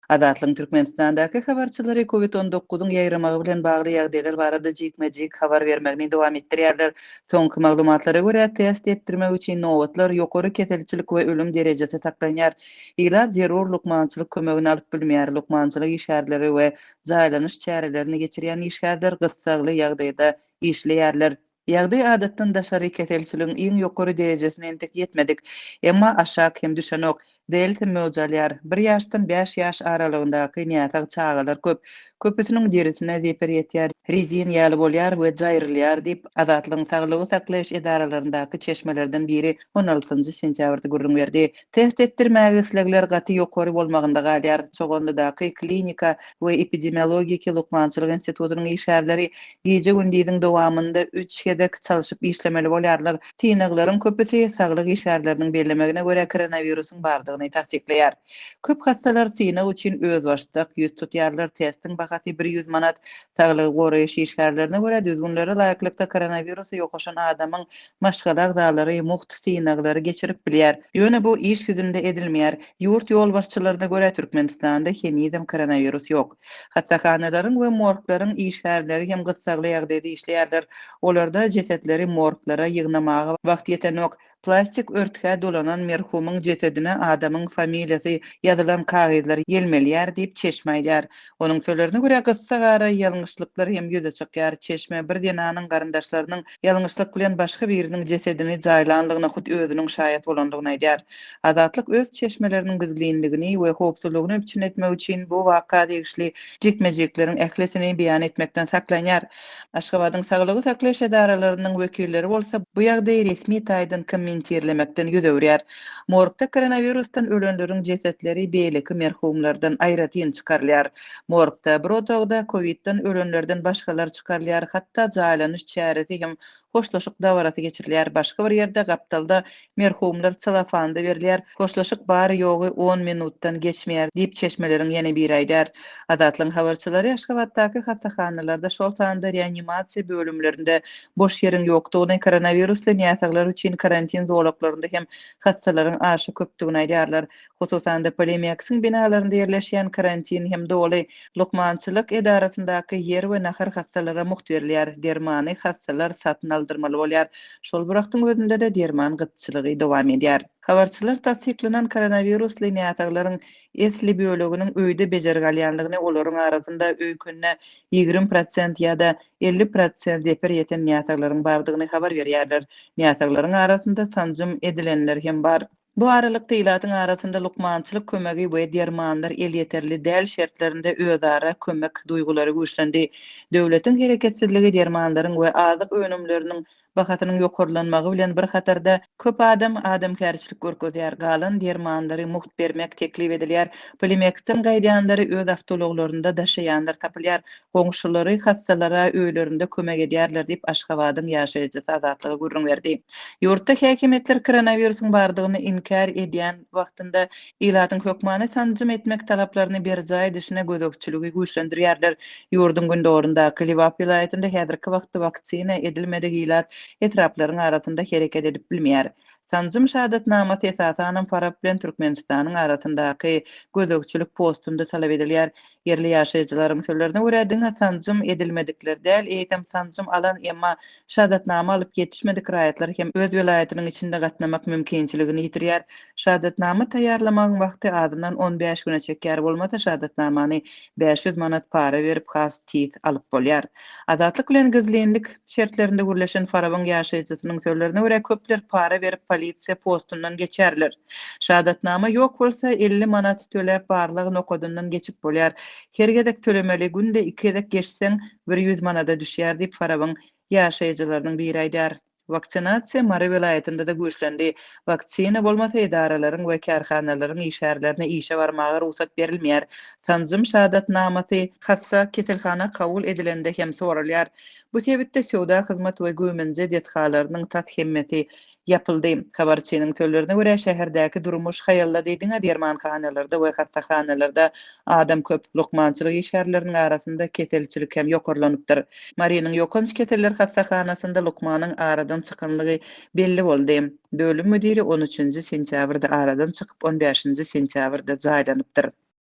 Azatlygyň Türkmenistandaky habarçylary Covid on dokuzyň ýaýramagy bilen bagly ýagdaýlar barada jikme-jik habar bermegini dowam etdirýärler. Soňky maglumatlara görä, test etdirmek üçin nobatlar, ýokary keselçilik we ölüm derejesi saklanýar. Ilat zerur lukmançylyk kömegini alyp bilmeýär, lukmançylyk işgärleri we jaýlanyş çärelerini geçirýän işgärler gyssagly ýagdaýda işleýärler. Ýagdaý adatdan daşary keselçiligiň iň ýokary derejesine entek ýetmedik. Emma aşak hem düşenok. Delta möwç alýar. Bir ýaşdan bäş ýaş aralygyndaky näsag çagalar köp. Köpüsiniň derisine zeper ýetýär, rezin ýaly bolýar we jaýrylýar diýip, Azatlygyň saglygy saklaýyş edaralaryndaky çeşmelerden biri on altynjy sentýabrda gürrüň berdi. Test etdirmäge islegler gaty ýokary bolmagynda galýar. Çoganlydaky klinika we epidemiologiki lukmançylyk institutynyň işgärleri gije-gündiziň dowamynda üç gezek çalşyp işlemeli bolýarlar. Synaglaryň köpüsi, saglyk işgärleriniň bellemegine görä, koronawirusyň bardygyny tassyklaýar. Köp hassalar synag üçin özbaşdak ýüz tutýarlar, testiň bahasy 100 manat. Saglygy goraýyş işgärlerine görä, düzgünlere laýyklykda koronawirusa ýokaşan adamyň Maşgala agzalary mugt synaglary geçirip bilýär. Ýöne bu iş ýüzünde edilmeýär. Ýurt ýolbaşçylaryna görä, Türkmenistanda henizem koronawirus ýok. Hassahanalaryň we morglaryň işgärleri hem gyssagly ýagdaýda işleýärler. Olarda jesetleri morglara ýygnamaga wagt ýetenok. Plastik örtgä dolanan merhumyň jesedine adamyň familiýasy ýazylan kagyzlar ýelmelýär diýip, çeşme aýdýar. Onuň sözlerine görä, gyssagara ýalňyşlyklar hem ýüze çykýar. Çeşme bir zenanyň garyndaşlarynyň ýalňyşlyk bilen başga biriniň jesedini jaýlanlygyna hut özüniň şaýat bolandygyny aýdýar. Azatlyk öz çeşmeleriniň gizlinligini we howpsuzlygyny üpjün etmek üçin bu waka degişli jikme-jikleriň ählisini beýan etmekden saklanýar. Aşgabadyň saglygy saklaýyş edaralarynyň wekilleri bolsa bu ýagdaýy resmi taýdan kommentirlemekden ýüz öwürýär. Morgda koronawirusdan ölenleriň jesetleri beýleki merhumlardan aýratyn çykarylýar. Morgda bir otagda kowidden ölenlerden başgalar çykarylýar, hatda jaýlanyş çäresi hem hoşlaşyk dabarasy geçirilýär. Başga bir ýerde gapdalda merhumlar selofanda berilýär. Hoşlaşyk bary-ýogy on minutdan geçmeýär diýip, çeşmeleriň ýene biri aýdýar. Azatlygyň habarçylary Aşgabatdaky hassahanalarda, şol sanda reanimasiýa bölümlerinde boş ýeriň ýokdugyny, koronawirusly näsaglar üçin karantin zolaklarynda hem hassalaryň aşa köpdügini aýdýarlar. Hususan-da, Polimeksiň binalarynda ýerleşýän karantin hem doly. Lukmançylyk edarasyndaky ýer we nahar hassalara mugt berilýär, dermany hassalar satyn aldyrmaly bolýar. Şol bir wagtyň özünde-de derman gytçylygy dowam edýär. Habarçylar tassyklanan koronawirusly näsaglaryň esli böleginiň öýde bejergi alýandygyny, olaryň arasynda öýkende 20 prosent ýa-da 50 prosent zeper ýeten näsaglaryň bardygyny habar berýärler. Näsaglaryň arasynda sanjym edilenler hem bar. Bu aralykda, ilatyň arasynda lukmançylyk kömegi we dermanlar elýeterli däl şertlerinde özara kömek duýgulary güýçlendi. Döwletiň hereketsizligi dermanlaryň we azyk önümleriniň bahasynyň ýokarlanmagy bilen bir hatarda, köp adam adamkärçilik görkezýär, galan dermanlary mugt bermek teklip edilýär, Polimeksden gaýdýanlary öz awtoulaglarynda daşaýanlar tapylýar, goňşulary hassalara öýlerinde kömek edýärler diýip, Aşgabadyň ýaşaýjysy Azatlyga gürrüň berdi. Ýurtda häkimiýetler koronawirusyň bardygyny inkär edýän wagtynda, ilatyň hökmany sanjym etmek talaplaryny berjaý edişine gözegçiligi güýçlendirýärler. Ýurduň gündogaryndaky Lebap welaýatynda häzirki wagtda waksina edilmedik ilat etraplaryň arasynda hereket edip bilmeýär. Sanjym şahadatnamasy esasanam Farap bilen Türkmenistanyň arasyndaky gözegçilik postunda talap edilýär. Ýerli ýaşaýjylaryň sözlerine görä, diňe sanjym edilmedikler däl, eýsem sanjym alan, emma şahadatnama alyp ýetişmedik raýatlar hem öz welaýatynyň içinde gatnamak mümkinçiligini ýitirýär. Şahadatnama taýýarlamagyň wagty azyndan 15 güne çekýär, bolmasa şahadatnamany 500 manat para berip has tiz alyp bolýar. Azatlyk bilen gizlinlik şertlerinde gürleşen Farabyň ýaşaýjysynyň sözlerine görä, köpler para berip polisiýa postundan geçerler. Şahadatnama ýok bolsa, 50 manat töläp barlag nokadyndan geçip bolýar. Her gezek tölemeli, günde iki gezek geçseň, bir ýüz manada düşýär diýip, Farabyň ýaşaýjylarynyň biri aýdýar. Waksinasiýa Mary welaýatynda-da güýçlendi. Waksina bolmasa edaralaryň we kärhanalaryň işgärlerine işe barmaga rugsat berilmeýär. Sanjym şahadatnamasy hassa keselhana kabul edilende hem soralýar. Bu sebitde söwda, hyzmat we güýmenje desgalarynyň tas hemmesi ýapyldy. Habarçynyň sözlerine görä, şäherdäki durmuş haýallady, diňe dermanhanalarda we hassahanalarda adam köp, lukmançylyk işgärleriniň arasynda keselçilik hem ýokarlanypdyr. Marynyň ýokanç keseller hassahanasynda lukmanyň aradan çykanlygy belli boldy. Bölüm müdiri on üçünji sentýabrda aradan çykyp, on bäşinji sentýabrda jaýlanypdyr.